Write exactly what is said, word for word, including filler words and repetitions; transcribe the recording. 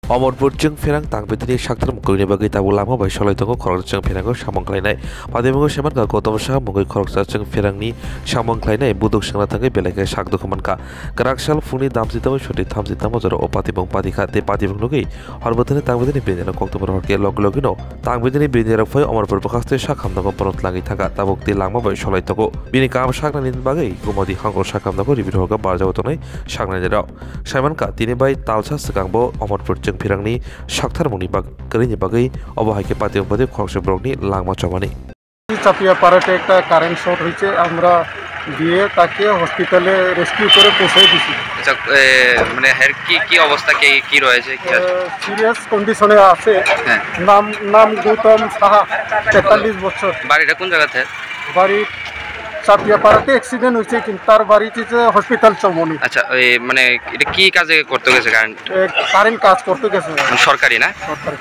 Omorpur Chwngpherang tangbidini sakthar mukungni bagwi tabuk lama bai solai tongo khoroksa Chwngpherango samung khlainai. Patimungo saimankha Gautam Saha mungwi khoroksa Chwngpherangni samung khlainai buduk swngna thangwi belai khe sak dukhu mankha. Kwrak sal phungni damchi tamo soti thamchi tamo jora o patimung patikha tei patimung nugwi horbo thani tangbidini bini rok koktwma rohor khe logi logino tangbidini bini rok phai Omorpur bwkhaste sak hamnago bono tlangwi thangkha tabuk tei lama bai solai tongo. Bini kam saknani bagwi Gumadi hangkor sak hamnago ribi rohorkha barjao tongnai saknani rok. Saimankha tini bai talsa swkangbo Omorpur Chwngpherangni saktharmungni bag-, kwrwini bagwi obo hai khe patio patio khoroksa borokni langma chomani. চাপিয়াপাড়াতে একটা current short হয়েছে, আমরা গিয়ে তাকে হসপিটালে রেস্কিউ করে পৌঁছে দিছি। আচ্ছা, এ, মানে, এর কি, কি অবস্থা, কি, কি রয়েছে, কি আছে? সিরিয়াস কন্ডিশনে আছে। হ্যাঁ। নাম, নাম গৌতম সাহা, তেতাল্লিশ বছর। বাড়িটা কোন জায়গাতে? বাড়ি চাপিয়াপাড়াতে অ্যাক্সিডেন্ট হয়েছে, কিন্তু তার বাড়িতে যে হসপিটাল চৌমনি। আচ্ছা, ওই, মানে, এটা কি কাজে করতে গেছে কারেন্ট? এ, কারেন্ট কাজ করতে গেছে। মানে, সরকারি না? সরকারি।